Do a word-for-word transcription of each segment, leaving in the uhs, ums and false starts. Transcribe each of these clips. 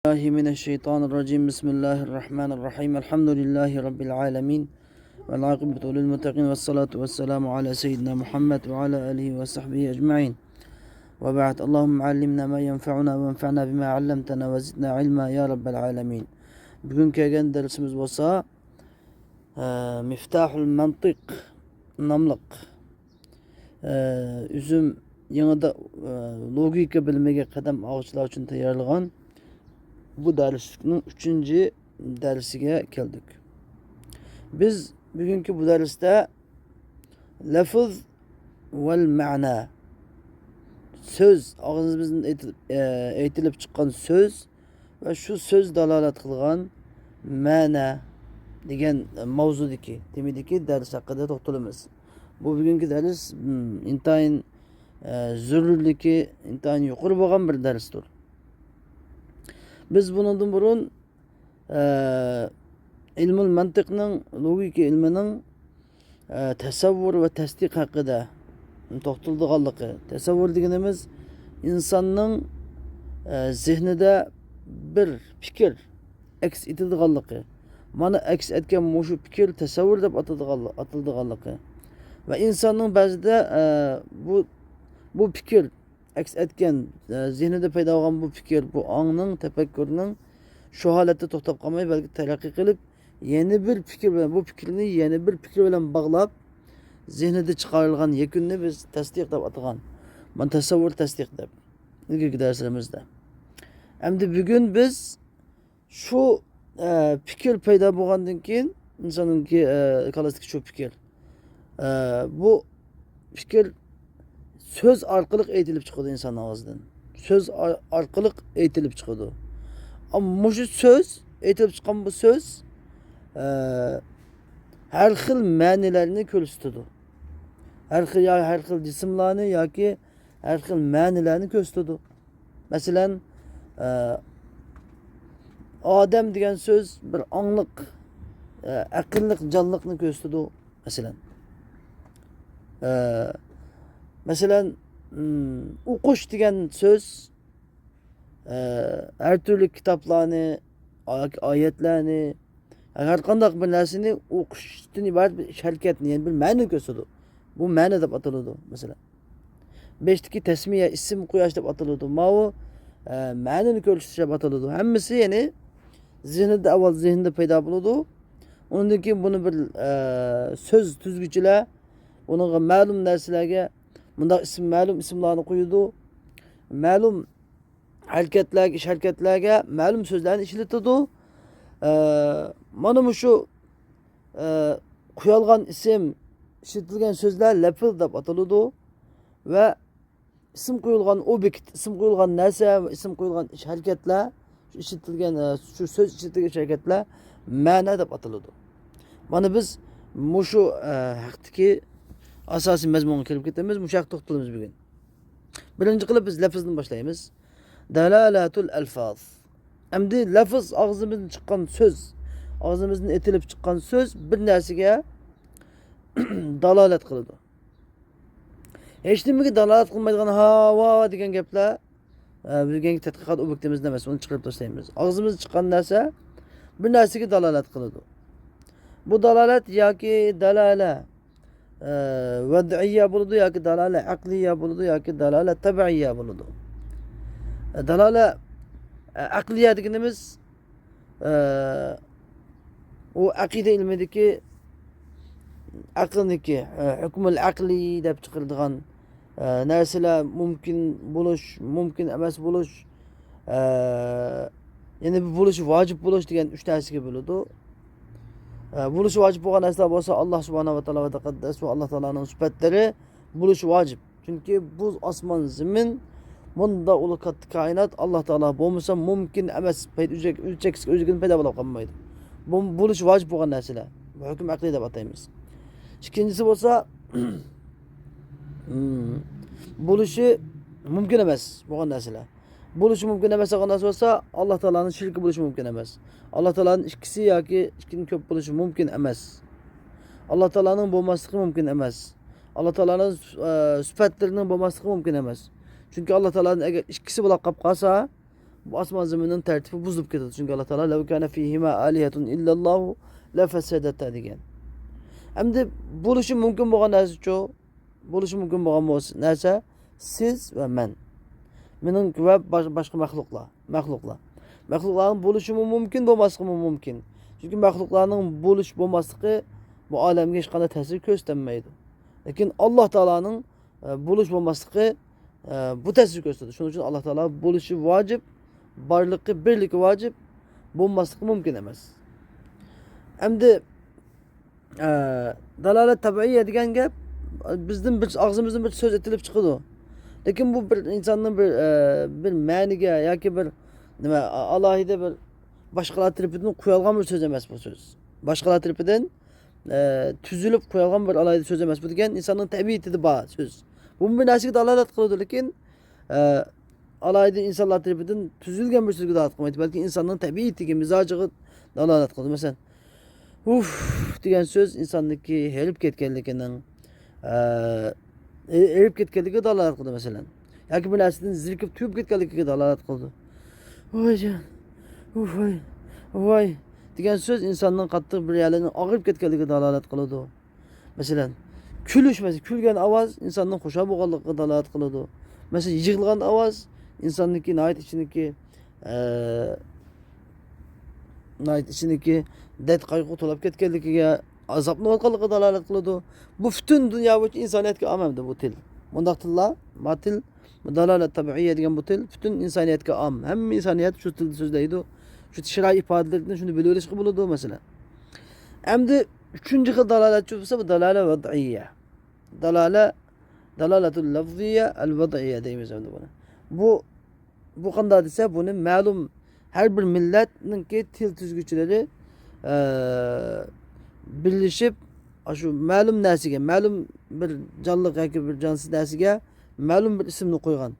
بالله من الشيطان الرجيم. بسم الله الرحمن الرحيم. الحمد لله رب العالمين. والعاقبة للمتقين والصلاة والسلام على سيدنا محمد وعلى آله وصحبه أجمعين. وبعد. اللهم علمنا ما ينفعنا وانفعنا بما علمتنا وزدنا علما يا رب العالمين. بۈگۈن كەلگەن دەرسىمىز بولسا، ئە، مىفتاھۇل مەنتىق ناملىق، ئە، ئۆزۈم يېڭىدا، ئە، لوگىكا بىلىمىگە قەدەم ئالغۇچىلار ئۈچۈن تەييارلىغان بۇ دەرسلىكنىڭ ئۈچىنچى دەرسىگە كەلدۇق. بىز بۈگۈنكى بۇ دەرستە لەفز ۋەل مەنا، سۆز، ئاغزىمىزدىن ئېيتىل-، ئە، ئېيتىلىپ چىققان سۆز ۋە شۇ سۆز دالالەت قىلغان مەنە دېگەن ماۋزۇدىكى، تېمىدىكى دەرس ھەققىدە توختىلىمىز. بۇ بۈگۈنكى دەرس، م، ئىنتايىن، ئە، زۆرۈرلۈكى ئىنتايىن يۇقىرى بولغان بىر دەرستۇر. بىز بۇنىڭدىن بۇرۇن، ئە، ئىلمۇل مەنتىقنىڭ، لوگىكا ئىلمىنىڭ، ئە، تەسەۋۋۇر ۋە تەستىق ھەققىدە توختىلىدىغانلىقى. تەسەۋۋۇر دېگىنىمىز ئىنساننىڭ، ئە، زېھنىدە بىر پىكىر ئەكس ئېتىدىغانلىقى. مانا ئەكس ئەتكەن مۇشۇ پىكىر تەسەۋۋۇر دەپ ئاتىلىدىغانلىقى. ۋە ئىنساننىڭ بەزىدە، ئە، بۇ، بۇ پىكىر ئەكس ئەتكەن، ئە، زېھنىدە پەيدا بولغان بۇ پىكىر، بۇ ئاڭنىڭ، تەپەككۇرنىڭ شۇ ھالەتتە توختاپ قالماي، بەلكى تەرەققىي قىلىپ، يەنە بىر پىكىر بىلەن، بۇ پىكىرنى يەنە بىر پىكىر بىلەن باغلاپ، زېھنىدە چىقارىلغان يەكۈننى بىز تەستىق دەپ ئاتىغان. مانا تەسەۋۋۇر تەستىق دەپ. ئىلگىرىكى دەرسلىرىمىزدە. ئەمدى بۈگۈن بىز شۇ، ئە، پىكىر پەيدا بولغاندىن كېيىن، ئىنساننىڭكى، ئە، كاللىسىدىكى شۇ پىكىر، ئە، بۇ پىكىر سۆز ئارقىلىق ئېيتىلىپ چىقىدۇ ئىنساننىڭ ئاغزىدىن. سۆز ئار-، ئارقىلىق ئېيتىلىپ چىقىدۇ. ئەمما مۇشۇ سۆز، ئېيتىلىپ چىققان بۇ سۆز، ئە، ھەر خىل مەنىلەرنى كۆرسىتىدۇ. ھەر خىل، يا ھەر خىل جىسىملارنى ياكى ھەر خىل مەنىلەرنى كۆرسىتىدۇ. مەسىلەن، ئە، ئادەم دېگەن سۆز بىر ئاڭلىق، ئە، ئەقىللىق جانلىقنى كۆرسىتىدۇ. مەسىلەن، ئە، مەسىلەن، ئوقۇش دېگەن سۆز، ئە، ھەر تۈرلۈك كىتابلارنى، ئا-، ئايەتلەرنى، ھەر قانداق بىر نەرسىنى ئوقۇشتىن ئىبارەت بىر ئىش ھەرىكەتنى، يەنى بىر مەنىنى كۆرسىتىدۇ. بۇ مەنە دەپ ئاتىلىدۇ، مەسىلەن. بەشتىكى تەسمىيە، ئىسىم قوياش دەپ ئاتىلىدۇ. ماۋۇ، ئە، مەنىنى كۆرسىتىش دەپ ئاتىلىدۇ. ھەممىسى، يەنى، زېھنىدە، ئاۋۋال زېھنىدە پەيدا بولىدۇ. ئۇنىڭدىن كېيىن بۇنى بىر، ئە، سۆز تۈزگۈچىلەر ئۇنىڭغا مەلۇم نەرسىلەرگە مۇنداق ئىسىم، مەلۇم ئىسىملارنى قويىدۇ. مەلۇم ھەرىكەتلەرگە، ئىش ھەرىكەتلەرگە مەلۇم سۆزلەرنى ئىشلىتىدۇ. ئە، مانا مۇشۇ، ئە، قويالغان ئىسىم، ئىشلىتىلگەن سۆزلەر لەپىز دەپ ئاتىلىدۇ. ۋە ئىسىم قويۇلغان ئوبيېكت، ئىسىم قويۇلغان نەرسە ۋە ئىسىم قويۇلغان ئىش ھەرىكەتلەر، شۇ ئىشلىتىلگەن، ئە، شۇ سۆز ئىشلىتىلگەن ئىش ھەرىكەتلەر مەنە دەپ ئاتىلىدۇ. مانا بىز مۇشۇ، ئە، ھەقتىكى ئاساسىي مەزمۇنغا كېلىپ كېتىمىز، مۇشۇ ھەقتە توختىلىمىز بۈگۈن. بىرىنچى قىلىپ بىز لەپزدىن باشلايمىز. دالالەتۇل ئەلفاز. ئەمدى لەفز، ئاغزىمىزدىن چىققان سۆز، ئاغزىمىزدىن ئېتىلىپ چىققان سۆز بىر نەرسىگە دالالەت قىلىدۇ. ھېچنېمىگە دالالەت قىلمايدىغان ھاۋا دېگەن گەپلەر، ئە، بۈگۈنكى تەتقىقات ئوبيېكتىمىزدا ئەمەس، ئۇنى چىقىرىپ تاشلايمىز. ئاغزىمىزدىن چىققان نەرسە بىر نەرسىگە دالالەت قىلىدۇ. بۇ دالالەت ياكى دالالە، ئە، ۋەدئىيە بولىدۇ، ياكى دالالە ئەقلىيە بولىدۇ، ياكى دالالە تەبىئىيە بولىدۇ. ئە، دالالە، ئە، ئەقلىيە دېگىنىمىز، ئە، ئۇ ئەقىدە ئىلمىدىكى ئەقىلنىكى، ئە، ھۆكمۇل ئەقلىي دەپ چىقىرىدىغان، ئە، نەرسىلەر مۇمكىن بولۇش، مۇمكىن ئەمەس بولۇش، ئە، يەنى بۇ بولۇشى ۋاجىپ بولۇش دېگەن ئۈچ نەرسىگە بۆلىدۇ. ئە، بولۇشى ۋاجىپ بولغان نەرسىلەر بولسا، ئاللا سۇبھانەھۇ ۋە تائالا ۋە تەقەددەس ۋە ئاللا تائالانىڭ سۈپەتلىرى بولۇشى ۋاجىپ. چۈنكى بۇ ئاسمان، زېمىن، مۇنداق ئۇلۇغ كاتتا كائىنات ئاللا تائالا بولمىسا مۇمكىن ئەمەس. پەيدا ئۆزى-، ئۆزى چەكسىز ئۆزىدىن پەيدا بولۇپ قالمايدۇ. بۇ بولۇشى ۋاجىپ بولغان نەرسىلەر. بۇ ھۆكۈم ئەقلىي دەپ ئاتايمىز. ئىككىنچىسى بولسا، بولۇشى مۇمكىن ئەمەس بولغان نەرسىلەر. بولۇشى مۇمكىن ئەمەس دېگەن نەرسە بولسا، ئاللا تائالانىڭ شېرىكى بولۇشى مۇمكىن ئەمەس. ئاللا تائالانىڭ ئىككىسى ياكى ئىككىدىن كۆپ بولۇشى مۇمكىن ئەمەس. ئاللا تائالانىڭ بولماسلىقى مۇمكىن ئەمەس. ئاللا تائالانىڭ، ئە، سۈپەتلىرىنىڭ بولماسلىقى مۇمكىن ئەمەس. چۈنكى ئاللا تائالانىڭ ئەگەر ئىككىسى بولاپ قاپ قالسا، بۇ ئاسمان زېمىننىڭ تەرتىپى بۇزۇلۇپ كېتىدۇ. چۈنكى ئاللا تائالا لەۋ كانە فىھىما ئالىھەتۇن ئىللاللاھۇ لەفەسەدەتا دېگەن. ئەمدى بولۇشى مۇمكىن بولغان نەرسىچۇ؟ بولۇشى مۇمكىن بولغان بولسا نەرسە سىز ۋە مەن. مېنىڭ ۋە باش-، باشقا مەخلۇقلار. مەخلۇقلار. مەخلۇقلارنىڭ بولۇشىمۇ مۇمكىن، بولماسلىقىمۇ مۇمكىن. چۈنكى مەخلۇقلارنىڭ بولۇش بولماسلىقى بۇ ئالەمگە ھېچقانداق تەسىر كۆرسىتەلمەيدۇ. لېكىن ئاللا تائالانىڭ، ئە، بولۇش بولماسلىقى، ئە، بۇ تەسىر كۆرسىتىدۇ. شۇنىڭ ئۈچۈن ئاللا تائالا بولۇشى ۋاجىپ، بارلىقى، بىرلىكى ۋاجىپ، بولماسلىقى مۇمكىن ئەمەس. ئەمدى ئە، دالالەت تەبىئىيە دېگەن گەپ، بىزدىن بىر، ئاغزىمىزدىن بىر سۆز ئېتىلىپ چىقىدۇ. لېكىن بۇ بىر ئىنساننىڭ بىر، ئە، بىر مەنىگە ياكى بىر نېمە، ئا-، ئالاھىدە بىر باشقىلار تەرىپىدىن قويۇلغان بىر سۆز ئەمەس بۇ سۆز. باشقىلار تەرىپىدىن، ئە، تۈزۈلۈپ قويۇلغان بىر ئالاھىدە سۆز ئەمەس. بۇ دېگەن ئىنساننىڭ تەبىئىتىدە بار سۆز. بۇ بىر نەرسىگە دالالەت قىلىدۇ، لېكىن، ئە، ئالاھىدە ئىنسانلار تەرىپىدىن تۈزۈلگەن بىر سۆزگە دالالەت قىلمايدۇ، بەلكى ئىنساننىڭ تەبىئىتىگە، مىزاجىغا دالالەت قىلىدۇ. مەسىلەن، «ھۇف» دېگەن سۆز ئىنساننىڭكى ھېرىپ كەتكەنلىكىنىڭ، ئە، ھېرىپ كەتكەنلىكىگە دالالەت قىلىدۇ، مەسىلەن. ياكى بىر نەرسىدىن زېرىكىپ، تويۇپ كەتكەنلىكىگە دالالەت قىلىدۇ. «ۋاي جان، ھۇف، ۋاي، ۋاي» دېگەن سۆز ئىنساننىڭ قاتتىق بىر يەرلىرىنىڭ ئاغرىپ كەتكەنلىكىگە دالالەت قىلىدۇ. مەسىلەن، كۈلۈش، مەسىلەن، كۈلگەن ئاۋاز ئىنساننىڭ خۇشال بولغانلىقىغا دالالەت قىلىدۇ. مەسىلەن، يىغلىغان ئاۋاز ئىنساننىڭكى ناھايىتى ئىچىنىڭكى، ئە، ناھايىتى ئىچىنىڭكى دەرد قايغۇغا تولاپ كەتكەنلىكىگە، ئازابلىنىۋاتقانلىقىغا دالالەت قىلىدۇ. بۇ پۈتۈن دۇنيا بويىچە ئىنسانىيەتكە ئام ئەمدى بۇ تىل. مۇنداق تىللار، ما تىل، دالالەت تەبىئىيە دېگەن بۇ تىل پۈتۈن ئىنسانىيەتكە ئام. ھەممە ئىنسانىيەت شۇ تىلدا سۆزلەيدۇ. شۇ شىرائىت ئىپادىلىرىدىن شۇنى بىلىۋېلىشقا بولىدۇ، مەسىلەن. ئەمدى ئۈچىنچى خىل دالالەتچى بولسا، بۇ دالالە ۋەدئىيە. دالالە، دالالەتۇل لەفزىيە ئەل ۋەدئىيە دەيمىز ئەمدى بۇنى. بۇ، بۇ قانداق دېسە، بۇنى مەلۇم ھەر بىر مىللەتنىڭكى تىل تۈزگۈچىلىرى، ئە، بىرلىشىپ، ئاشۇ مەلۇم نەرسىگە، مەلۇم بىر جانلىق ياكى بىر جانسىز نەرسىگە مەلۇم بىر ئىسىمنى قويغان.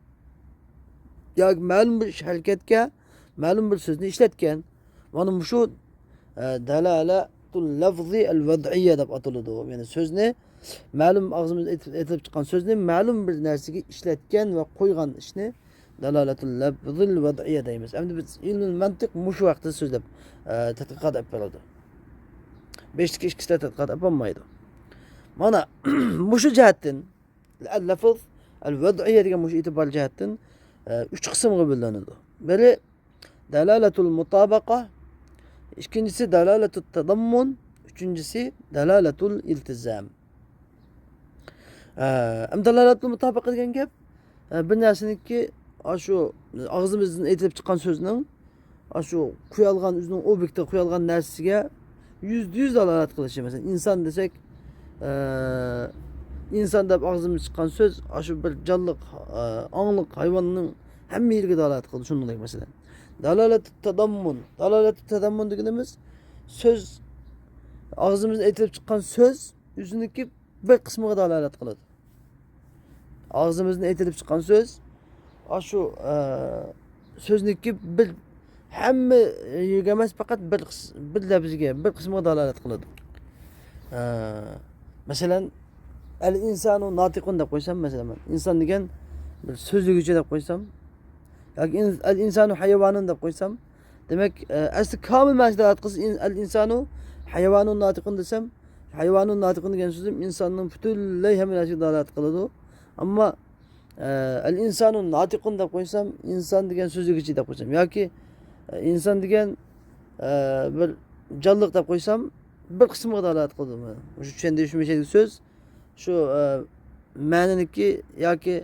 ياكى مەلۇم بىر ئىش ھەرىكەتكە مەلۇم بىر سۆزنى ئىشلەتكەن. مانا مۇشۇ، ئە، دالالەتۇل لەفزى ئەل ۋەدئىيە دەپ ئاتىلىدۇ. يەنى سۆزنى، مەلۇم ئاغزىمىزدا ئېتىلىپ، ئېتىلىپ چىققان سۆزنى مەلۇم بىر نەرسىگە ئىشلەتكەن ۋە قويغان ئىشنى دالالەتۇل لەفزىل ۋەدئىيە دەيمىز. ئەمدى بىز ئىلمۇل مەنتىق مۇشۇ ھەقتە سۆزلەپ، ئە، تەتقىقات ئېلىپ بېرىلىدۇ. بېشىدىكى ئىككىسىدە تەتقىقات ئېلىپ بولمايدۇ. مانا مۇشۇ جەھەتتىن ئەل لەفز ئەل ۋەدئىيە دېگەن مۇشۇ ئېتىبار جەھەتتىن، ئە، ئۈچ قىسىمغا بۆلۈنىدۇ. بىرى دالالەتۇل مۇتابەقە، ئىككىنچىسى دالالەتۇت تەدەممۇن، ئۈچىنچىسى دالالەتۇل ئىلتىزام. ئە، ئەمدى دالالەتۇل مۇتابەقە دېگەن گەپ، ئە، بىر نەرسىنىڭكى ئاشۇ ئاغزىمىزدىن ئېيتىلىپ چىققان سۆزنىڭ ئاشۇ قويالغان، ئۆزىنىڭ ئوبيېكتىغا قويالغان نەرسىسىگە يۈزدە يۈز دالالەت قىلىشى. مەسىلەن، ئىنسان دېسەك، ئە، ئىنسان دەپ ئاغزىمىزدىن چىققان سۆز ئاشۇ بىر جانلىق، ئە، ئاڭلىق ھايۋاننىڭ ھەممە يېرىگە دالالەت قىلىدۇ. شۇنىڭدەك، مەسىلەن، دالالەت تەدەممۇن. دالالەت تەدەممۇن دېگىنىمىز سۆز، ئاغزىمىزدىن ئېيتىلىپ چىققان سۆز ئۆزىنىڭكى بىر قىسمىغا دالالەت قىلىدۇ. ئاغزىمىزدىن ئېيتىلىپ چىققان سۆز، ئاشۇ، ئە، سۆزنىڭكى بىر، ھەممە يېرىگە ئەمەس، پەقەت بىر قىس-، بىر لەپزىگە، بىر قىسمىغا دالالەت قىلىدۇ. ئە، مەسىلەن، ئەل ئىنسانۇ ناتىقۇن دەپ قويسام، مەسىلەن، مەن ئىنسان دېگەن بىر سۆزلىگۈچى دەپ قويسام، ياكى ئىن-، ئەل ئىنسانۇ ھايۋانۇن دەپ قويسام، دېمەك، ئە، ئەسلى كامىل مەنىسىدە دالالەت قىلسا، ئىن-، ئەل ئىنسانۇ ھايۋانۇن ناتىقۇن دېسەم، ھايۋانۇن ناتىقۇن دېگەن سۆزۈم ئىنساننىڭ پۈتۈنلەي ھەممە نەرسىگە دالالەت قىلىدۇ. ئەمما، ئە، ئەل ئىنسانۇن ناتىقۇن دەپ قويسام، ئىنسان دېگەن سۆزلىگۈچى دەپ قويسام ياكى، ئە، ئىنسان دېگەن، ئە، بىر جانلىق دەپ قويسام، بىر قىسمىغا دالالەت قىلىدۇ. مۇشۇ چۈشەندۈرۈش مۇشۇ سۆز شۇ، ئە، مەنىنىڭكى ياكى،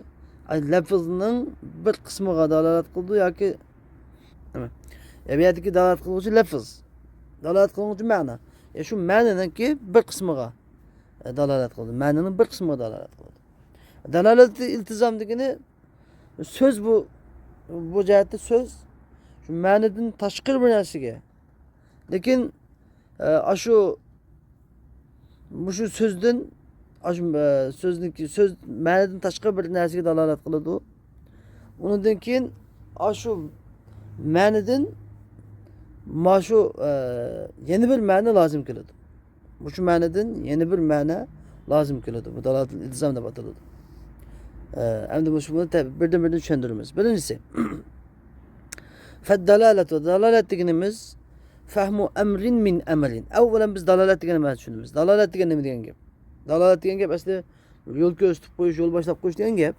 ئە، لەفزنىڭ بىر قىسمىغا دالالەت قىلىدۇ ياكى، نېمە؟ يا، بۇ يەردىكى دالالەت قىلغۇچى لەفز. دالالەت قىلغۇچى مەنە. يا، شۇ مەنىنىڭكى بىر قىسمىغا، ئە، دالالەت قىلىدۇ. مەنىنىڭ بىر قىسمىغا دالالەت قىلىدۇ. دالالەت ئىلتىزام دېگىنى سۆز بۇ، بۇ جەھەتتە سۆز. شۇ مەنىدىن تاشقىرى بىر نەرسىگە. لېكىن، ئە، ئاشۇ، مۇشۇ سۆزدىن، ئاشۇ، ئە، سۆزنىڭكى، سۆز مەنىدىن تاشقىرى بىر نەرسىگە دالالەت قىلىدۇ. ئۇنىڭدىن كېيىن ئاشۇ مەنىدىن ماشۇ، ئە، يەنە بىر مەنە لازىم كېلىدۇ. مۇشۇ مەنىدىن يەنە بىر مەنە لازىم كېلىدۇ. بۇ دالالەتۇل ئىلتىزام دەپ ئاتىلىدۇ. ئە، ئەمدى مۇشۇ بۇنى تە-، بىردىن-بىردىن چۈشەندۈرىمىز. بىرىنچىسى، فالدلالة، دالالەت دېگىنىمىز فهم أمر من أمر. ئەۋۋەلەن بىز دالالەت دېگەننى نېمە چۈشىنىمىز؟ دالالەت دېگەن نېمە دېگەن گەپ؟ دالالەت دېگەن گەپ ئەسلى يول كۆرسىتىپ قويۇش، يول باشلاپ قويۇش دېگەن گەپ.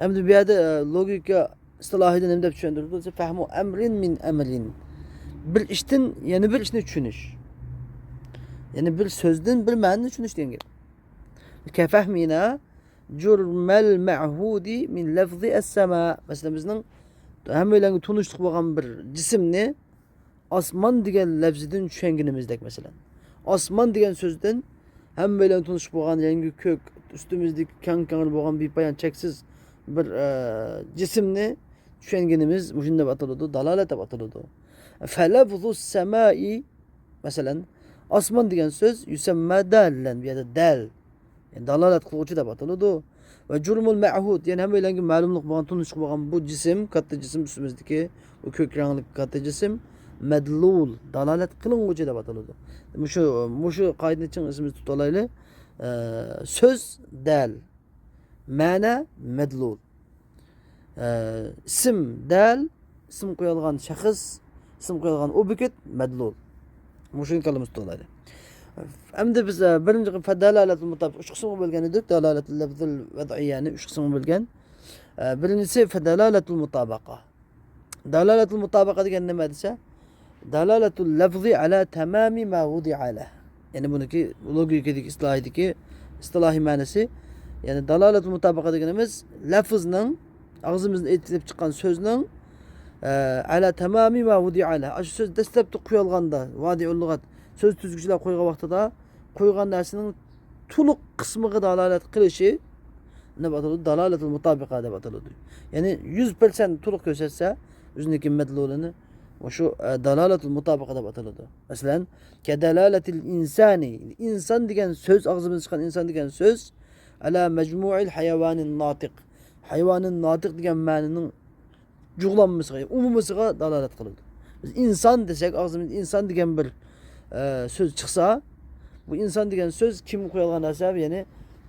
ئەمدى بۇ يەردە، ئە، لوگىكا ئىستىلاھىدا نېمە دەپ چۈشەندۈرىدۇ دېسە، فهم أمر من أمر. بىر ئىشتىن يەنە بىر ئىشنى چۈشىنىش. يەنى بىر سۆزدىن بىر مەنىنى چۈشىنىش دېگەن گەپ. كفهمنا جرم المعهود من لفظ السماء. مەسىلەن، بىزنىڭ ھەممەيلەنگە تونۇشلۇق بولغان بىر جىسىمنى ئاسمان دېگەن لەپزىدىن چۈشەنگىنىمىزدەك، مەسىلەن. ئاسمان دېگەن سۆزدىن ھەممەيلەن تونۇشلۇق بولغان يەنگە كۆك، ئۈستىمىزدىكى كەڭ كەڭرى بولغان بىپايان چەكسىز بىر، ئە، جىسىمنى چۈشەنگىنىمىز مۇشۇنداق ئاتىلىدۇ، دالالەت دەپ ئاتىلىدۇ. فلفظ السماء، مەسىلەن، ئاسمان دېگەن سۆز يسمى دالا، بۇ يەردە دال، يەنى دالالەت قىلغۇچى دەپ ئاتىلىدۇ. ۋە جرم المعهود، يەنى ھەممەيلەنگە مەلۇملۇق بولغان، تونۇشلۇق بولغان بۇ جىسىم، كاتتا جىسىم ئۈستىمىزدىكى، بۇ كۆك رەڭلىك كاتتا جىسىم مەدلۇل، دالالەت قىلىنغۇچى دەپ ئاتىلىدۇ. مۇشۇ، مۇشۇ قائىدىنى چىڭ ئېسىمىزدە تۇتالايلى. ئە، سۆز دال، مەنە مەدلۇل. ئە، ئىسىم دال، ئىسىم قويۇلغان شەخس، ئىسىم قويۇلغان ئوبيېكت مەدلۇل. مۇشۇنى كاللىمىزدا تۇتالايلى. ئەمدى بىز، ئە، بىرىنچى قىسىم فدالالەتۇل مۇتابىقە، ئۈچ قىسىمغا بۆلگەن ئىدۇق. دالالەتۇل لەفزىل ۋەزئىيەنى ئۈچ قىسىمغا بۆلگەن. ئە، بىرىنچىسى فدالالەتۇل مۇتابىقە. دالالەتۇل مۇتابىقە دېگەن نېمە دېسە، دالالەتۇل لەفزى ئەلا تامامى ما ۋۇدىئە لەھ. يەنى بۇنىڭكى لوگىكىدىكى، ئىستىلاھىدىكى، ئىستىلاھىي مەنىسى، يەنى دالالەتۇل مۇتابىقە دېگىنىمىز لەفزنىڭ، ئاغزىمىزدىن ئېيتىلىپ چىققان سۆزنىڭ، ئە، ئەلا تامامى ما ۋۇدىئە لەھ. ئاشۇ سۆز دەسلەپتە قويۇلغاندا، ۋادىئۇل لۇغەت، سۆز تۈزگۈچىلەر قويغان ۋاقتىدا قويغان نەرسىنىڭ تولۇق قىسمىغا دالالەت قىلىشى نېمە ئاتىلىدۇ؟ دالالەتۇل مۇتابىقە دەپ ئاتىلىدۇ. يەنى يۈز پىرسەنت تولۇق كۆرسەتسە، ئۆزىنىڭكى مەدلۇلىنى، مۇشۇ، ئە، دالالەتۇل مۇتابىقە دەپ ئاتىلىدۇ. مەسىلەن، كەدالالەتىل ئىنسانى، ئىنسان دېگەن سۆز، ئاغزىمىزدىن چىققان ئىنسان دېگەن سۆز، ئەلا مەجمۇئىل ھايۋانىن ناتىق. ھايۋانىن ناتىق دېگەن مەنىنىڭ جۇغلانمىسىغا، ئومۇمىسىغا دالالەت قىلىدۇ. بىز ئىنسان دېسەك، ئاغزىمىزدىن ئىنسان دېگەن بىر، ئە، سۆز چىقسا، بۇ ئىنسان دېگەن سۆز كىمگە قويۇلغان نەرسە؟ يەنى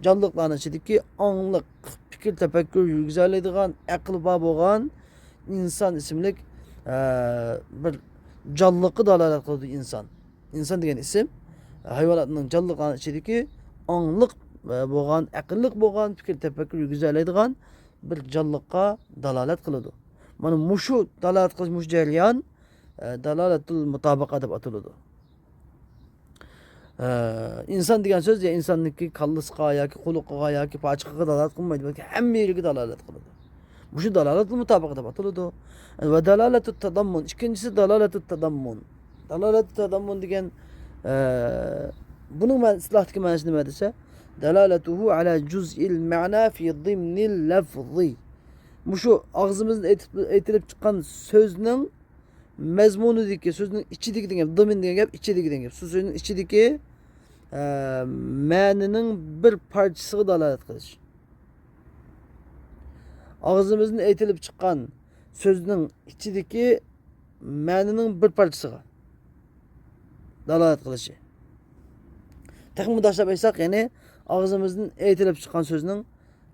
جانلىقلارنىڭ ئىچىدىكى ئاڭلىق، پىكىر، تەپەككۇر يۈرگۈزەلەيدىغان، ئەقلى بار بولغان ئىنسان ئىسىملىك، ئە، بىر جانلىققا دالالەت قىلىدۇ ئىنسان. ئىنسان دېگەن ئىسىم ھايۋاناتنىڭ، جانلىقلارنىڭ ئىچىدىكى ئاڭلىق، ئە، بولغان، ئەقىللىق بولغان، پىكىر، تەپەككۇر يۈرگۈزەلەيدىغان بىر جانلىققا دالالەت قىلىدۇ. مانا مۇشۇ دالالەت قىلىش، مۇشۇ جەريان، ئە، دالالەتۇل مۇتابىقە دەپ ئاتىلىدۇ. ئە، ئىنسان دېگەن سۆز يا ئىنساننىڭكى كاللىسىغا ياكى قۇلىقىغا ياكى پاچىقىغا دالالەت قىلمايدۇ، بەلكى ھەممە يېرىگە دالالەت قىلىدۇ. مۇشۇ دالالەتۇل مۇتابىقە دەپ ئاتىلىدۇ. ۋە دالالەتۇت تاداممۇن. ئىككىنچىسى دالالەتۇت تاداممۇن. دالالەتۇت تاداممۇن دېگەن، ئە، بۇنىڭ مەن-، ئىستىلاھتىكى مەنىسى نېمە دېسە، دالالەتۇھۇ ئەلا جۇزئىل مەنا فى ضىمنىل لەفزى. مۇشۇ ئاغزىمىزدىن ئېيتىپ، ئېيتىلىپ چىققان سۆزنىڭ مەزمۇنىدىكى، سۆزنىڭ ئىچىدىكى دېگەن گەپ، دىمىن دېگەن گەپ، ئىچىدىكى دېگەن گەپ. سۆزنىڭ ئىچىدىكى، ئە، مەنىنىڭ بىر پارچىسىغا دالالەت قىلىش. ئاغزىمىزدىن ئېيتىلىپ چىققان سۆزنىڭ ئىچىدىكى مەنىنىڭ بىر پارچىسىغا دالالەت قىلىشى. تېخىمۇ مۇنداقلاپ ئېيتساق، يەنى ئاغزىمىزدىن ئېيتىلىپ چىققان سۆزنىڭ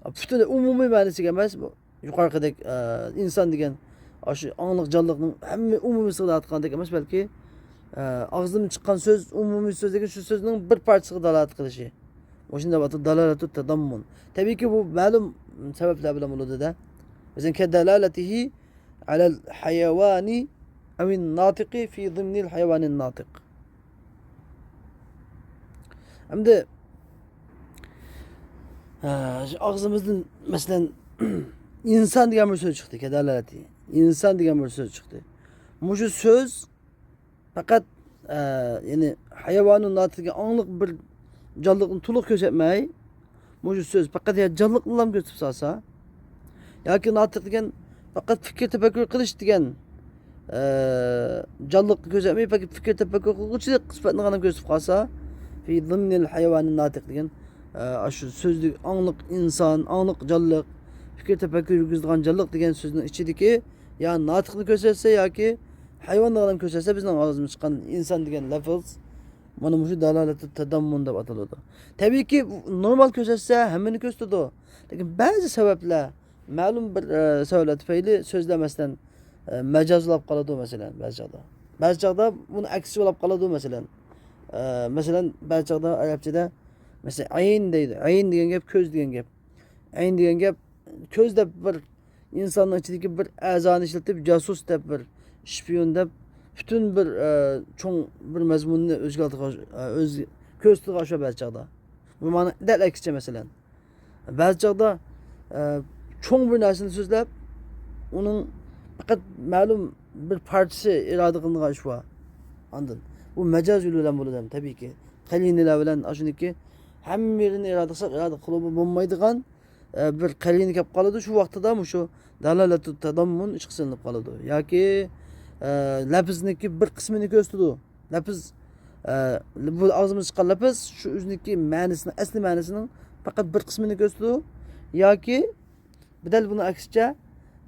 پۈتۈن ئومۇمىي مەنىسىگە ئەمەس، بۇ يۇقىرىقىدەك، ئە، ئىنسان دېگەن ئاشۇ ئاڭلىق جانلىقنىڭ ھەممە ئومۇمىيسىغا دالالەت قىلغاندەك ئەمەس، بەلكى، ئە، ئاغزىدىن چىققان سۆز، ئومۇمىي سۆز دېگەن شۇ سۆزنىڭ بىر پارچىسىغا دالالەت قىلىشى. مۇشۇنى دەپ ئاتىلىدۇ، دالالەتۇت تەدەممۇن. تەبىئىيكى، بۇ مەلۇم سەۋەبلەر بىلەن بولىدۇ-دە. مەسىلەن، كەدالالەتىھى ئەلەل ھايۋانى ئەۋىن ناتىقى فى ضىمنىل ھايۋانىن ناتىق. ئەمدى، ئە، ئاغزىمىزدىن، مەسىلەن، ئىنسان دېگەن بىر سۆز چىقتى، كەدالالەتى. ئىنسان دېگەن بىر سۆز چىقتى. مۇشۇ سۆز پەقەت، ئە، يەنى ھايۋانۇ ناتىق دېگەن ئاڭلىق بىر جانلىقنى تولۇق كۆرسەتمەي، مۇشۇ سۆز پەقەت يا جانلىقنىلا كۆرسىتىپ سالسا، ياكى ناتىق دېگەن پەقەت پىكىر تەپەككۇر قىلىش دېگەن، ئە، جانلىقنى كۆرسەتمەي، پەقەت پىكىر تەپەككۇر قىلغۇچىلىق سۈپەتنى غەنىم كۆرسىتىپ قالسا، فى ضىمنىل ھايۋانىن ناتىق دېگەن، ئە، ئاشۇ سۆزلۈك ئاڭلىق ئىنسان، ئاڭلىق جانلىق، پىكىر تەپەككۇر يۈرگۈزىدىغان جانلىق دېگەن سۆزنىڭ ئىچىدىكى يا ناتىقنى كۆرسەتسە ياكى ھايۋاننى غەنىم كۆرسەتسە، بىزنىڭ ئاغزىمىزدىن چىققان ئىنسان دېگەن لەپىز مانا مۇشۇ دالالەتۇت تەدەممۇن دەپ ئاتىلىدۇ. تەبىئىيكى، نورمال كۆرسەتسە ھەممىنى كۆرسىتىدۇ. لېكىن بەزى سەۋەبلەر، مەلۇم بىر، ئە، سەۋەبلەر تۈپەيلى سۆزلەر، مەسىلەن، ئە، مەجاز بولاپ قالىدۇ، مەسىلەن، بەزى چاغدا. بەزى چاغدا بۇنى ئەكسىچە بولاپ قالىدۇ، مەسىلەن. ئە، مەسىلەن، بەزى چاغدا ئەرەبچىدە، مەسىلەن، ئەين دەيدۇ. ئەين دېگەن گەپ كۆز دېگەن گەپ. ئەين دېگەن گەپ كۆز دەپ بىر ئىنساننىڭ ئىچىدىكى بىر ئەزانى ئىشلىتىپ، جاسۇس دەپ بىر، شپىيون دەپ پۈتۈن بىر، ئە، چوڭ بىر مەزمۇننى ئۆز ئالدىغا، ئە، ئۆز كۆرسىتىدىغان ئوخشاش بەزى چاغدا. بۇ مانا دەل ئەكسىچە، مەسىلەن. بەزى چاغدا، ئە، چوڭ بىر نەرسىنى سۆزلەپ، ئۇنىڭ پەقەت مەلۇم بىر پارچىسى ئىرادە قىلىنغان ئىش بار. ئاندىن بۇ مەجاز يولى بىلەن بولىدۇ، تەبىئىيكى. قەرىنىلەر بىلەن ئاشۇنىڭكى ھەممە يېرىنى ئىرادە قىلساق، ئىرادە قىلىپ بولمايدىغان، ئە، بىر قەرىنە كەپ قالىدۇ. شۇ ۋاقتىدا مۇشۇ دالالەتۇ تاداممۇن ئىشقا سېلىنىپ قالىدۇ. ياكى، ئە، لەپىزنىڭكى بىر قىسمىنى كۆرسىتىدۇ. لەپىز، ئە، بۇ ئاغزىمىزدىن چىققان لەپىز شۇ ئۆزىنىڭكى مەنىسىنىڭ، ئەسلى مەنىسىنىڭ پەقەت بىر قىسمىنى كۆرسىتىدۇ. ياكى بىدەل بۇنىڭ ئەكسىچە،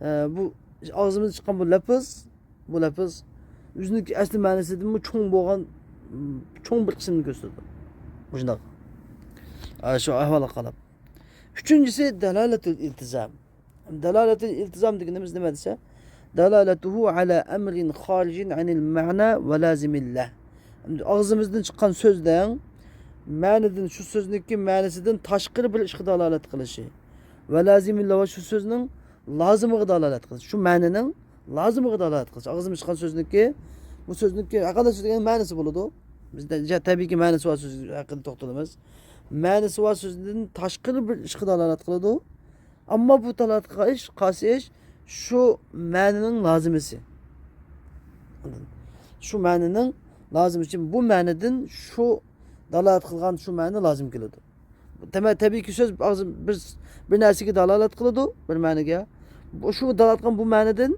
ئە، بۇ ئاغزىمىزدىن چىققان بۇ لەپىز، بۇ لەپىز ئۆزىنىڭكى ئەسلى مەنىسىدىنمۇ چوڭ بولغان، چوڭ بىر قىسمىنى كۆرسىتىدۇ. مۇشۇنداق. ئە، شۇ ئەھۋالغا قاراپ. ئۈچىنچىسى دالالەتۇل ئىلتىزام. دالالەتۇل ئىلتىزام دېگىنىمىز نېمە دېسە، دالالەتۇھۇ ئەلا ئەمرىن خارىجىن ئەنىل مەنا ۋە لازىمىللە. ئاغزىمىزدىن چىققان سۆزنىڭ مەنىدىن، شۇ سۆزنىڭكى مەنىسىدىن تاشقىرى بىر ئىشقا دالالەت قىلىشى ۋە لازىمىللە ۋە شۇ سۆزنىڭ لازىمىغا دالالەت قىلىشى، شۇ مەنىنىڭ لازىمىغا دالالەت قىلىشى. ئاغزىمىزدىن چىققان سۆزنىڭكى، بۇ سۆزنىڭكى ھەرقانداق سۆز دېگەن مەنىسى بولىدۇ. بىز تەبىئىيكى مەنىسى بار سۆز ھەققىدە توختىلىمىز. مەنىسى بار سۆزدىن تاشقىرى بىر ئىشقا دالالەت قىلىدۇ. ئەمما بۇ دالالەت قىلغان ئىش، قايسى ئىش؟ شۇ مەنىنىڭ لازىمىسى. شۇ مەنىنىڭ لازىمىسى. بۇ مەنىدىن شۇ دالالەت قىلغان شۇ مەنە لازىم كېلىدۇ. تەبىئىيكى سۆز ئاغزى بىر، بىر نەرسىگە دالالەت قىلىدۇ، بىر مەنىگە. بۇ، شۇ دالالەت قىلغان بۇ مەنىدىن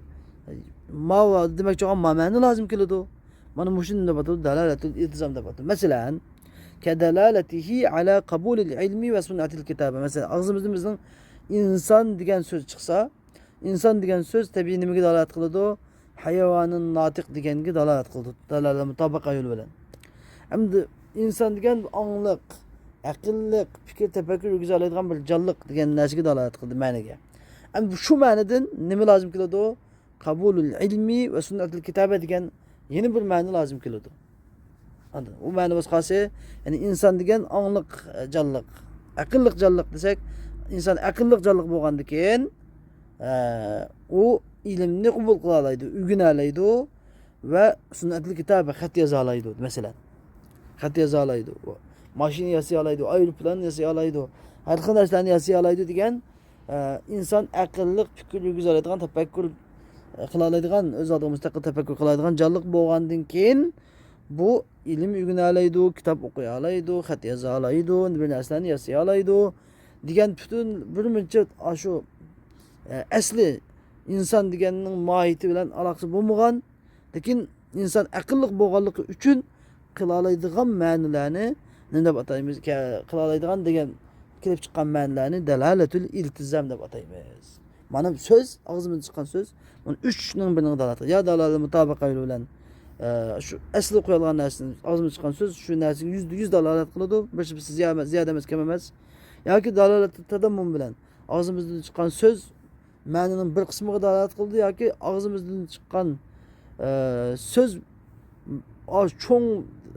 ما دېمەكچى بولغان ما مەنە لازىم كېلىدۇ. مانا مۇشۇنى دەپ ئاتىدۇ، دالالەتۇل ئىلتىزام دەپ ئاتىدۇ. مەسىلەن، كدلالته على قبول العلم وصنعة الكتابة. مەسىلەن، ئاغزىمىزدىن بىزنىڭ ئىنسان دېگەن سۆز چىقسا، ئىنسان دېگەن سۆز تەبىئىي نېمىگە دالالەت قىلىدۇ؟ ھايۋانىن ناتىق دېگەنگە دالالەت قىلىدۇ. دالالە مۇتابىقە يولى بىلەن. ئەمدى ئىنسان دېگەن ئاڭلىق، ئەقىللىق، پىكىر، تەپەككۇر يۈرگۈزەلەيدىغان بىر جانلىق دېگەن نەرسىگە دالالەت قىلدى، مەنىگە. ئەمدى شۇ مەنىدىن نېمە لازىم كېلىدۇ؟ قبول العلم وصنعة الكتابة دېگەن يەنە بىر مەنە لازىم كېلىدۇ. ئاندىن ئۇ مەنە بولسا قالسا، يەنى ئىنسان دېگەن ئاڭلىق، ئە، جانلىق، ئەقىللىق جانلىق دېسەك، ئىنسان ئەقىللىق جانلىق بولغاندىكىن، ئە، ئۇ ئىلىمنى قوبۇل قىلالايدۇ، ئۆگىنەلەيدۇ ۋە سۇنئەتۇل كىتابە، خەت يازالايدۇ، مەسىلەن. خەت يازالايدۇ، ماشىنا ياسىيالايدۇ، ئايروپىلان ياسىيالايدۇ، ھەر خىل نەرسىلەرنى ياسىيالايدۇ دېگەن ئە، ئىنسان ئەقىللىق پىكىر يۈرگۈزەلەيدىغان، تەپەككۇر، ئە، قىلالايدىغان، ئۆز ئالدىغا مۇستەقىل تەپەككۇر قىلالايدىغان جانلىق بولغاندىن كېيىن، بۇ ئىلىم ئۆگىنەلەيدۇ، كىتاب ئوقۇيالايدۇ، خەت يازالايدۇ، بىر نەرسىلەرنى ياسىيالايدۇ دېگەن پۈتۈن بىر مۇنچە ئاشۇ، ئە، ئەسلى ئىنسان دېگەننىڭ ماھىيىتى بىلەن ئالاقىسى بولمىغان، لېكىن ئىنسان ئەقىللىق بولغانلىقى ئۈچۈن قىلالايدىغان مەنىلەرنى نېمە دەپ ئاتايمىز؟ كە-، قىلالايدىغان دېگەن كېلىپ چىققان مەنىلەرنى دالالەتۇل ئىلتىزام دەپ ئاتايمىز. مانا سۆز، ئاغزىمىزدىن چىققان سۆز، مانا ئۈچنىڭ بىرىنىڭ دالالىتى. يا دالالە مۇتابىقە يولى بىلەن، ئە، شۇ ئەسلى قويۇلغان نەرسىنى، ئاغزىمىزدىن چىققان سۆز شۇ نەرسىگە يۈزدە يۈز دالالەت قىلىدۇ، بىر زىيادە، زىيادە ئەمەس، كەم ئەمەس. ياكى دالالەت تاداممۇن بىلەن ئاغزىمىزدىن چىققان سۆز مەنىنىڭ بىر قىسمىغا دالالەت قىلىدۇ ياكى ئاغزىمىزدىن چىققان، ئە، سۆز، ئا، چوڭ،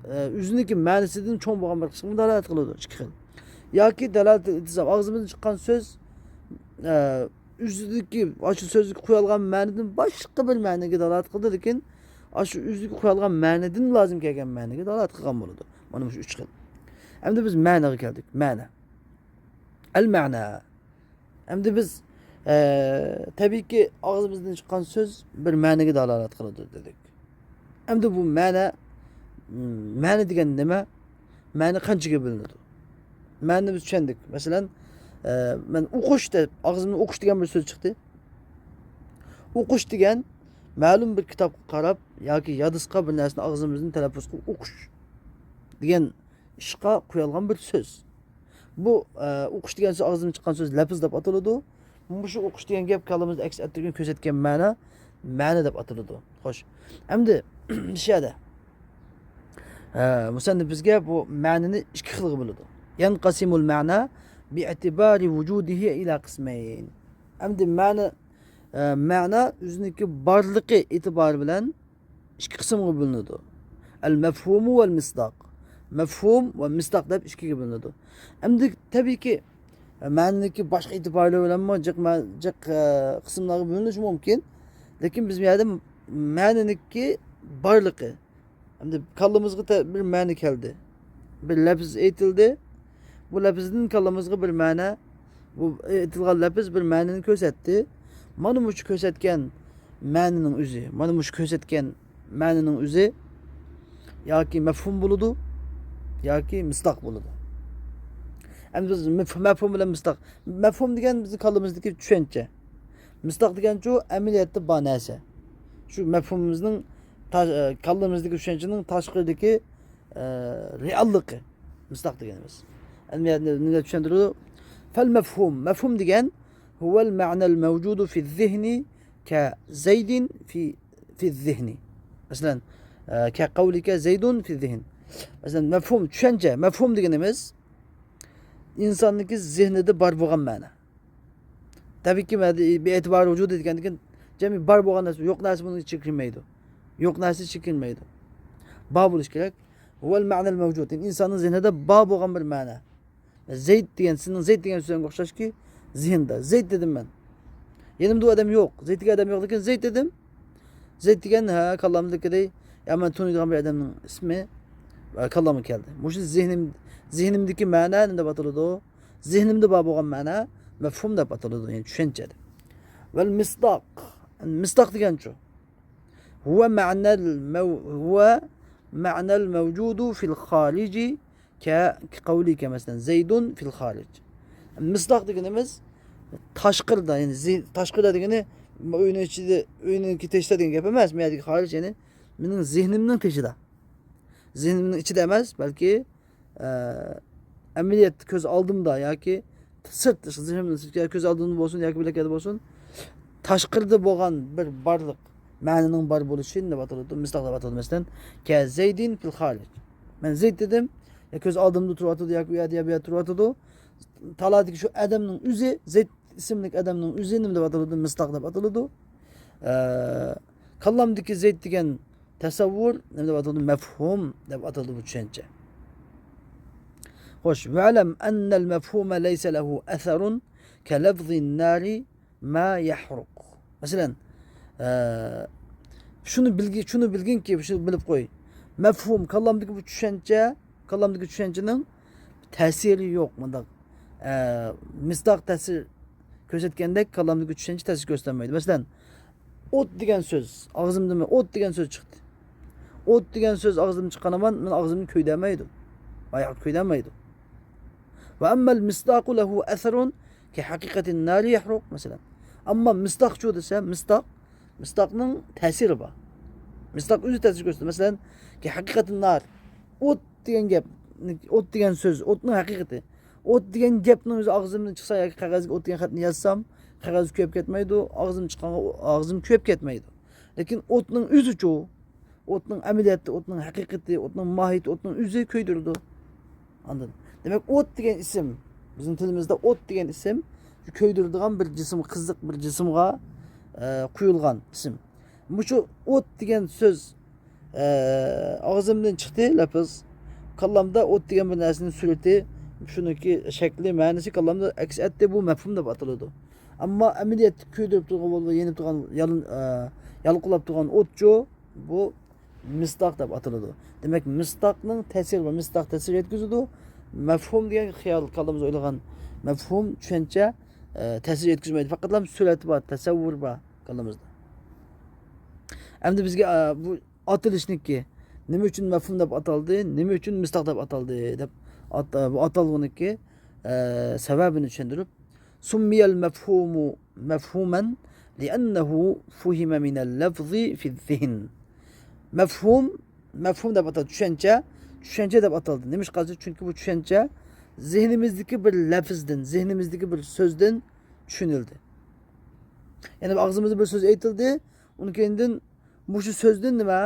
ئە، ئۆزىنىڭكى مەنىسىدىن چوڭ بولغان بىر قىسمىغا دالالەت قىلىدۇ. ئىككى خىل. ياكى دالالەت ئىلتىزام، ئاغزىمىزدىن چىققان سۆز، ئە، ئۆزىدىكى ئاشۇ سۆزگە قويۇلغان مەنىدىن باشقا بىر مەنىگە دالالەت قىلىدۇ، لېكىن ئاشۇ ئۆزىگە قويۇلغان مەنىدىن لازىم كەلگەن مەنىگە دالالەت قىلغان بولىدۇ. مانا مۇشۇ ئۈچ خىل. ئەمدى بىز مەنىگە كەلدۇق. مەنە. ئەل مەنە. ئەمدى بىز، ئە، تەبىئىيكى ئاغزىمىزدىن چىققان سۆز بىر مەنىگە دالالەت قىلىدۇ دېدۇق. ئەمدى بۇ مەنە، م، مەنە دېگەن نېمە؟ مەنە قانچىگە بۆلۈنىدۇ؟ مەنىنى بىز چۈشەندۇق. مەسىلەن، ئە، مەن ئوقۇش دەپ، ئاغزىمدىن ئوقۇش دېگەن بىر سۆز چىقتى. ئوقۇش دېگەن مەلۇم بىر كىتابقا قاراپ ياكى يادىسقا بىر نەرسىنى ئاغزىمىزدىن تەلەپپۇز قىلىپ ئوقۇش دېگەن ئىشقا قويۇلغان بىر سۆز. بۇ، ئە، ئوقۇش دېگەن سۆز، ئاغزىدىن چىققان سۆز لەپىز دەپ ئاتىلىدۇ. مۇشۇ ئوقۇش دېگەن گەپ كاللىمىزدا ئەكس ئەتتۈرگەن، كۆرسەتكەن مەنە، مەنە دەپ ئاتىلىدۇ. خوش. ئەمدى، شۇ يەردە، ئە، مۇسەننىپ بىزگە بۇ مەنىنى ئىككى خىلغا بۆلىدۇ. يەنقەسىمۇل مەنا بىئىتىبارى ۋۇجۇدىھى ئىلا قىسمەين. ئەمدى مەنە، ئە، مەنا ئۆزىنىڭكى بارلىقى ئېتىبارى بىلەن ئىككى قىسىمغا بۆلۈنىدۇ. ئەل مەفھۇمۇ ۋەل مىسداق. مەفھۇم ۋە مىسداق دەپ ئىككىگە بۆلۈنىدۇ. ئەمدى تەبىئىيكى، مەنىنىڭكى باشقا ئېتىبارلىرى بىلەنمۇ جىق مە-، جىق، ئە، قىسىملارغا بۆلۈنۈشى مۇمكىن. لېكىن بىز بۇ يەردە مەنىنىڭكى بارلىقى، ئەمدى كاللىمىزغا تە-، بىر مەنە كەلدى. بىر لەپز ئېيتىلدى. بۇ لەپزدىن كاللىمىزغا بىر مەنە، بۇ ئېيتىلغان لەپز بىر مەنىنى كۆرسەتتى. مانا مۇشۇ كۆرسەتكەن مەنىنىڭ ئۆزى، مانا مۇشۇ كۆرسەتكەن مەنىنىڭ ئۆزى ياكى مەفھۇم بولىدۇ، ياكى مىسداق بولىدۇ. ئەمدى بىز مەف-، مەفھۇم بىلەن مىسداق. مەفھۇم دېگەن بىزنىڭ كاللىمىزدىكى چۈشەنچە. مىسداق دېگەنچۇ ئەمەلىيەتتە بار نەرسە. شۇ مەفھۇمىمىزنىڭ تا-، ئە، كاللىمىزدىكى چۈشەنچىنىڭ تاشقىرىدىكى، ئە، رېئاللىقى. مىسداق دېگىنىمىز. ئەمدى نېمە، نېمە چۈشەندۈرىدۇ؟ فەل مەفھۇم. مەفھۇم دېگەن، ھۇۋەل مەنەل مەۋجۇدۇ فىز زىھنى كە زەيدىن فى، فىز زىھنى. مەسىلەن، ئە، كە قەۋلىكە زەيدۇن فىز زىھن. مەسىلەن، مەفھۇم، چۈشەنچە، مەفھۇم دېگىنىمىز ئىنساننىڭكى زېھنىدا بار بولغان مەنا. تەبىئىيكى، مەدە-، بىئېتىبارى ۋۇجۇدى دېگەندىن كېيىن، جەمئىي بار بولغان نەرسە، يوق نەرسە بۇنىڭ ئىچىگە كىرمەيدۇ. يوق نەرسە ئىچىگە كىرمەيدۇ. بار بولۇشى كېرەك. ھۇۋەل مەنەل مەۋجۇد. يەنى ئىنساننىڭ زېھنىدا بار بولغان بىر مەنا. زەيد دېگەن، سىزنىڭ زەيد دېگەن سۆزۈڭگە ئوخشاشكى، زېھنىدا. زەيد دېدىم مەن. يېنىمدا ئۇ ئادەم يوق. زەيد دېگەن ئادەم يوق، لېكىن زەيد دېدىم. زەيد دېگەن، ھە، كاللامدىكىدەي، يا مەن تونۇيدىغان بىر ئادەمنىڭ ئىسمى، ۋە كاللامغا كەلدى. مۇشۇ زېھنىم-، زېھنىمدىكى مەنا نېمە دەپ ئاتىلىدۇ؟ زېھنىمدە بار بولغان مەنا مەفھۇم دەپ ئاتىلىدۇ، يەنى چۈشەنچە. ۋەل مىسداق. مىسداق دېگەنچۇ؟ ھۇۋە مەنەل مەۋ-، ھۇۋە مەنەل مەۋجۇدۇ فىل خارىجى كە قەۋلىكە، مەسىلەن، زەيدۇن فىل خارىج. مىسداق دېگىنىمىز تاشقىرىدا، يەنى زې-، تاشقىرىدا دېگىنى ئۆينىڭ ئىچىدە، ئۆينىڭكى تېشىدا دېگەن گەپ ئەمەس. بۇ يەردىكى خارىج، يەنى مېنىڭ زېھنىمنىڭ تېشىدا. زېھنىمنىڭ ئىچىدە ئەمەس، بەلكى، ئە، ئەمەلىيەت كۆز ئالدىمدا ياكى سىرت، زېھنىمنىڭ سىرتى، كۆز ئالدىمدا بولسۇن ياكى بىر يەرلەردە بولسۇن، تاشقىرىدا بولغان بىر بارلىق مەنىنىڭ بار بولۇشى نېمە دەپ ئاتىلىدۇ؟ مىسداق دەپ ئاتىلىدۇ. مەسىلەن، كە زەيدىن فىل خارىج. مەن زەيد دېدىم، يا كۆز ئالدىمدا تۇرۇۋاتىدۇ ياكى ئۇ يەردە يا بۇ يەردە تۇرۇۋاتىدۇ. تالادىكى شۇ ئادەمنىڭ ئۆزى، زەيد ئىسىملىك ئادەمنىڭ ئۆزى نېمە دەپ ئاتىلىدۇ؟ مىسداق دەپ ئاتىلىدۇ. ئە، كاللامدىكى زەيد دېگەن تەسەۋۋۇر نېمە دەپ ئاتىلىدۇ؟ مەفھۇم دەپ ئاتىلىدۇ بۇ چۈشەنچە. خوش، ۋەلەم ئەننەل مەفھۇمە لەيسە لەھۇ ئەسەرۇن كە لەفزىن نارى ما يحرق. مەسىلەن، ئە، شۇنى بىلگى-، شۇنى بىلگىنكى، شۇنى بىلىپ قوي. مەفھۇم، كاللامدىكى بۇ چۈشەنچە، كاللامدىكى چۈشەنچىنىڭ تەسىرى يوق، مۇنداق، ئە، مىسداق تەسىر كۆرسەتكەندەك كاللامدىكى چۈشەنچە تەسىر كۆرسەتمەيدۇ. مەسىلەن، ئوت دېگەن سۆز، ئاغزىمدىن ئوت دېگەن سۆز چىقتى. ئوت دېگەن سۆز ئاغزىمدىن چىققان ھامان مېنىڭ ئاغزىمنى كۆيدۈرمەيدۇ. ئاياغ كۆيدۈرمەيدۇ. ۋە ئەممەل مىسداقۇ لەھۇ ئەسەرۇن كە ھەقىقەتىن نارى يەھرۇق، مەسىلەن. ئەمما مىسداقچۇ دېسە، مىسداق، مىسداقنىڭ تەسىرى بار. مىسداق ئۆزى تەسىر كۆرسىتىدۇ. مەسىلەن، كە ھەقىقەتىن نار. ئوت دېگەن گەپ، ئوت دېگەن سۆز، ئوتنىڭ ھەقىقىتى. ئوت دېگەن گەپنىڭ ئۆزى ئاغزىمدىن چىقسا ياكى قەغەزگە ئوت دېگەن خەتنى يازسام، قەغەز كۆيۈپ كەتمەيدۇ، ئاغزىم چىققانغا ئاغزىم كۆيۈپ كەتمەيدۇ. لېكىن ئوتنىڭ ئۆزىچۇ؟ ئوتنىڭ ئەمەلىيەتتە، ئوتنىڭ ھەقىقىتى، ئوتنىڭ ماھىيىتى، ئوتنىڭ ئۆزى كۆيدۈرىدۇ. ئاندىن، دېمەك، ئوت دېگەن ئىسىم، بىزنىڭ تىلىمىزدا ئوت دېگەن ئىسىم كۆيدۈرىدىغان بىر جىسىم، قىزىق بىر جىسىمغا، ئە، قويۇلغان ئىسىم. مۇشۇ ئوت دېگەن سۆز، ئە، ئاغزىمدىن چىقتى لەپىز. كاللامدا ئوت دېگەن بىر نەرسىنىڭ سۈرىتى، شۇنىڭكى شەكلى، مەنىسى كاللامدا ئەكس ئەتتى، بۇ مەپھۇم دەپ ئاتىلىدۇ. ئەمما ئەمەلىيەتتە كۆيدۈرۈپ تۇرغان، يېنىپ تۇرغان، يالىن-، ئە، يالقۇنلاپ تۇرغان ئوتچۇ، بۇ مىسداق دەپ ئاتىلىدۇ. دېمەك، مىسداقنىڭ تەسىرى بار، مىسداق تەسىر يەتكۈزىدۇ. مەفھۇم دېگەن خىيال، كاللىمىز ئويلىغان مەفھۇم، چۈشەنچە، ئە، تەسىر يەتكۈزمەيدۇ. پەقەتلا سۈرەت بار، تەسەۋۋۇر بار كاللىمىزدا. ئەمدى بىزگە، ئە، بۇ ئاتىلىشنىكى، نېمە ئۈچۈن مەفھۇم دەپ ئاتالدى، نېمە ئۈچۈن مىسداق دەپ ئاتالدى دەپ ئات-، بۇ ئاتالغۇنىكى، ئە، سەۋەبىنى چۈشەندۈرۈپ، سۇممىيەل مەفھۇمۇ مەفھۇمەن لىئەننەھۇ فۇھىمە مىنەل لەفزى فىز زىھن. مەفھۇم، مەفھۇم دەپ ئاتالدى، چۈشەنچە، چۈشەنچە دەپ ئاتالدى. نېمىشقا دېسە، چۈنكى بۇ چۈشەنچە زېھنىمىزدىكى بىر لەپىزدىن، زېھنىمىزدىكى بىر سۆزدىن چۈشىنىلدى. يەنى ئاغزىمىزدا بىر سۆز ئېيتىلدى، ئۇنىڭ كەينىدىن مۇشۇ سۆزدىن نېمە؟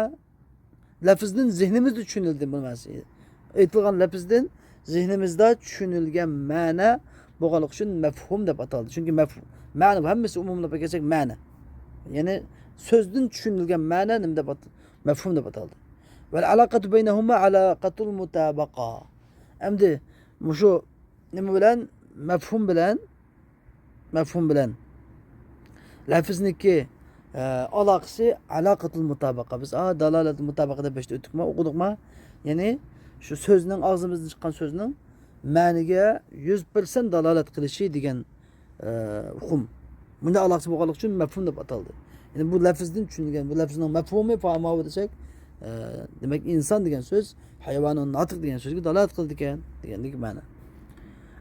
لەپىزدىن زېھنىمىزدە چۈشىنىلدى بۇ مەنىسى. ئېيتىلغان لەپىزدىن زېھنىمىزدە چۈشىنىلگەن مەنە بولغانلىقى ئۈچۈن مەفھۇم دەپ ئاتالدى. چۈنكى مەفھۇم، مەنە بۇ ھەممىسى ئومۇملاپ كەلسەك مەنە. يەنى سۆزدىن چۈشىنىلگەن مەنە نېمە دەپ ئات-، مەفھۇم دەپ ئاتالدى. ۋەل ئالاقەتۇ بەينەھۇما ئالاقەتۇل مۇتابەقە. ئەمدى مۇشۇ نېمە بىلەن؟ مەفھۇم بىلەن، مەفھۇم بىلەن لەفزنىڭكى، ئە، ئالاقىسى ئالاقەتۇل مۇتابەقە. بىز، ئا، دالالەتۇل مۇتابەقە دەپ بەشتە ئۆتتۇقما، ئوقۇدۇقما؟ يەنى شۇ سۆزنىڭ، ئاغزىمىزدىن چىققان سۆزنىڭ مەنىگە يۈز پىرسەنت دالالەت قىلىشى دېگەن ئە، ئۇقۇم. بۇنداق ئالاقىسى بولغانلىقى ئۈچۈن مەفھۇم دەپ ئاتالدى. يەنى بۇ لەفزدىن چۈشىنىلگەن، بۇ لەفزنىڭ مەفھۇمى، فەھەمۇ دېسەك، ئە، دېمەك، ئىنسان دېگەن سۆز ھايۋانۇن ناتىق دېگەن سۆزگە دالالەت قىلىدىكەن دېگەندىكى مەنە.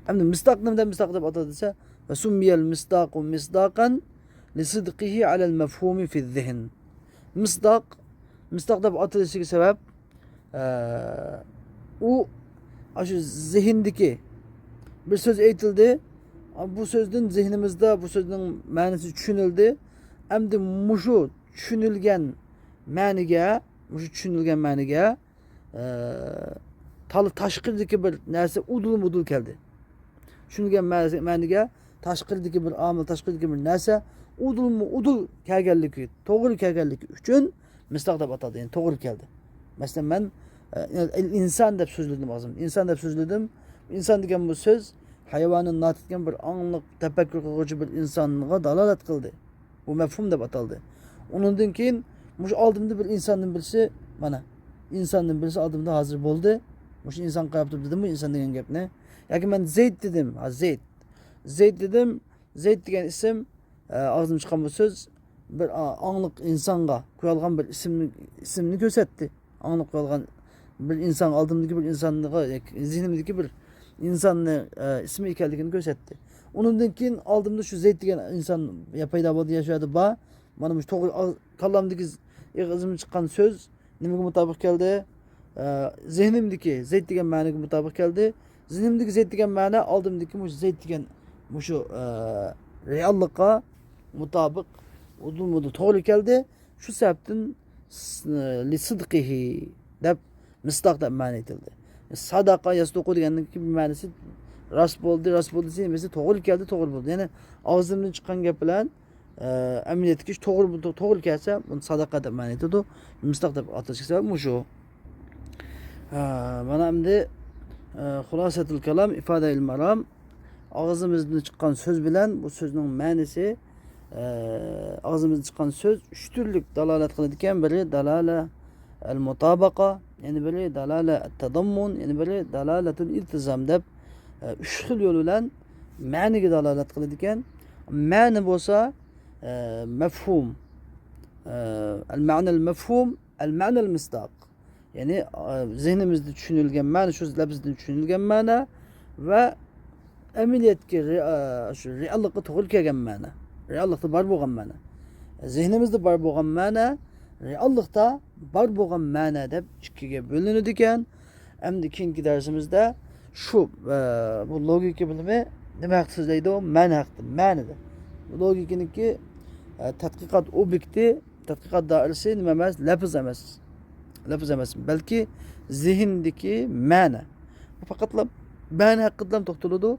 ئەمدى مىسداق نېمە دەپ مىسداق دەپ ئاتالدى دېسە، ۋە سۇممىيەل مىسداقۇ مىسداقەن لىسىدقىھى ئەلەل مەفھۇمى فىززىھن. مىسداق، مىسداق دەپ ئاتىلىشىگە سەۋەب، ئە، ئۇ، ئاشۇ زېھىندىكى بىر سۆز ئېيتىلدى. بۇ سۆزدىن زېھنىمىزدە بۇ سۆزنىڭ مەنىسى چۈشىنىلدى. ئەمدى مۇشۇ چۈشىنىلگەن مەنىگە، مۇشۇ چۈشىنىلگەن مەنىگە، ئە، تال-، تاشقىرىدىكى بىر نەرسە ئۇدۇل-مۇدۇل كەلدى. چۈشىنىلگەن مەنىسى، مەنىگە تاشقىرىدىكى بىر ئامىل، تاشقىرىدىكى بىر نەرسە ئۇدۇلمۇ ئۇدۇل كەلگەنلىكى، توغرا كەلگەنلىكى ئۈچۈن مىسداق دەپ ئاتالدى. يەنى توغرا كەلدى. مەسىلەن، مەن، ئە، ئىنسان دەپ سۆزلىدىم ئاغزىمدا. ئىنسان دەپ سۆزلىدىم. ئىنسان دېگەن بۇ سۆز ھايۋانى ناتىق دېگەن بىر ئاڭلىق، تەپەككۇر قىلغۇچى بىر ئىنسانغا دالالەت قىلدى. بۇ مەفھۇم دەپ ئاتالدى. ئۇنىڭدىن كېيىن مۇشۇ ئالدىمدا بىر ئىنساندىن بىرسى، مانا، ئىنساندىن بىرسى ئالدىمدا ھازىر بولدى. مۇشۇ ئىنسان قاراپ تۇرۇپ دېدىممۇ ئىنسان دېگەن گەپنى؟ ياكى مەن زەيد دېدىم، ھا، زەيد. زەيد دېدىم، زەيد دېگەن ئىسىم، ئە، ئاغزىمدىن چىققان بۇ سۆز بىر، ئا، ئاڭلىق ئىنسانغا قويۇلغان بىر ئىسىمنى، ئىسىمنى كۆرسەتتى. ئاڭلىق قويۇلغان بىر ئىنسان، ئالدىمدىكى بىر ئىنسانغا، ياكى زېھنىمدىكى بىر ئىنساننى، ئە، ئىسمى ئىكەنلىكىنى كۆرسەتتى. ئۇنىڭدىن كېيىن ئالدىمدا شۇ زەيد دېگەن ئىنسان يا پەيدا بولدى، يا شۇ يەردە بار. مانا مۇشۇ توغرا، ئاغ-، كاللامدىكى ز-، ئېغىزىمدىن چىققان سۆز نېمىگە مۇتابىق كەلدى؟ ئە، زېھنىمدىكى زەيد دېگەن مەنىگە مۇتابىق كەلدى. زېھنىمدىكى زەيد دېگەن مەنە ئالدىمدىكى مۇشۇ زەيد دېگەن مۇشۇ، ئە، رېئاللىققا مۇتابىق، ئۇدۇلمۇدۇل توغرا كەلدى. شۇ سەۋەبتىن س-، لىسىدقىھى دەپ مىسداق دەپ مەنە ئېيتىلدى. ساداقا يەسدۇقۇ دېگەننىڭكى مەنىسى راست بولدى، راست بولدى دېسە، توغرا كەلدى، توغرا بولدى. يەنى ئاغزىمدىن چىققان گەپ بىلەن ئە، ئەمەلىيەتتىكى ئىش توغرا، توغرا كەلسە، بۇنى ساداقە دەپ مەنە ئېيتىدۇ. مىسداق دەپ ئاتىلىشى سەۋەب مۇشۇ. ئە، مانا ئەمدى، ئە، خۇلاسەتۇل كالام، ئىفادەئىل مارام. ئاغزىمىزدىن چىققان سۆز بىلەن بۇ سۆزنىڭ مەنىسى، ئە، ئاغزىمىزدىن چىققان سۆز ئۈچ تۈرلۈك دالالەت قىلىدىكەن. بىرى دالالە ئەل مۇتابەقە، يەنە بىرى دالالە ئەت تەدەممۇن، يەنە بىرى دالالەتۇل ئىلتىزام دەپ، ئە، ئۈچ خىل يول بىلەن مەنىگە دالالەت قىلىدىكەن. مەنە بولسا، ئە، مەفھۇم، ئە، ئەل مەنەل مەفھۇم، ئەل مەنەل مىسداق. يەنى، ئە، زېھنىمىزدە چۈشىنىلگەن مەنە، شۇ لەپزدىن چۈشىنىلگەن مەنە ۋە ئەمەلىيەتكە، رېئا-، شۇ رېئاللىققا توغرا كەلگەن مەنە. رېئاللىقتا بار بولغان مەنە. زېھنىمىزدە بار بولغان مەنە، رېئاللىقتا بار بولغان مەنە دەپ ئىككىگە بۆلۈنىدىكەن. ئەمدى كېيىنكى دەرسىمىزدە شۇ، ئە، بۇ لوگىكا بىلىمى نېمە ھەققىدە سۆزلەيدۇ؟ مەنە ھەققىدە، مەنىدە. لوگىكىنىڭكى، ئە، تەتقىقات ئوبيېكتى، تەتقىقات دائىرىسى نېمە ئەمەس؟ لەپز ئەمەس. لەپز ئەمەس، بەلكى زېھىندىكى مەنە. بۇ پەقەتلا مەنە ھەققىدىلا توختىلىدۇ.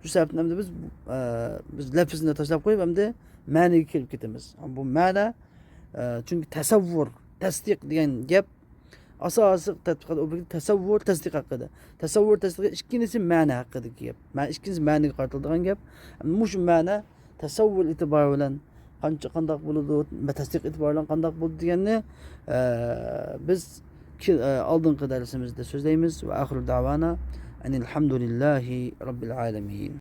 شۇ سەۋەبتىن ئەمدى بىز، ئە، بىز لەپزنى تاشلاپ قويۇپ، ئەمدى مەنىگە كىرىپ كېتىمىز. بۇ مەنە، ئە، چۈنكى تەسەۋۋۇر، تەستىق دېگەن گەپ ئاساسىي تەتقىقات ئوبيېكتى تەسەۋۋۇر، تەستىق ھەققىدە. تەسەۋۋۇر، تەستىق، ئىككىنچىسى مەنە ھەققىدىكى گەپ. مەنە، ئىككىنچىسى مەنىگە قارىتىلىدىغان گەپ. مۇشۇ مەنە تەسەۋۋۇر ئېتىبارى بىلەن قانچە، قانداق بولىدۇ، تەستىق ئېتىبارى بىلەن قانداق بولىدۇ دېگەننى، ئە، بىز كى-، ئە، ئالدىنقى دەرسىمىزدە سۆزلەيمىز. ۋە ئاخىرۇ دەۋانا ئەنىل ھەمدۇلىللاھى رەببىل ئالەمىن.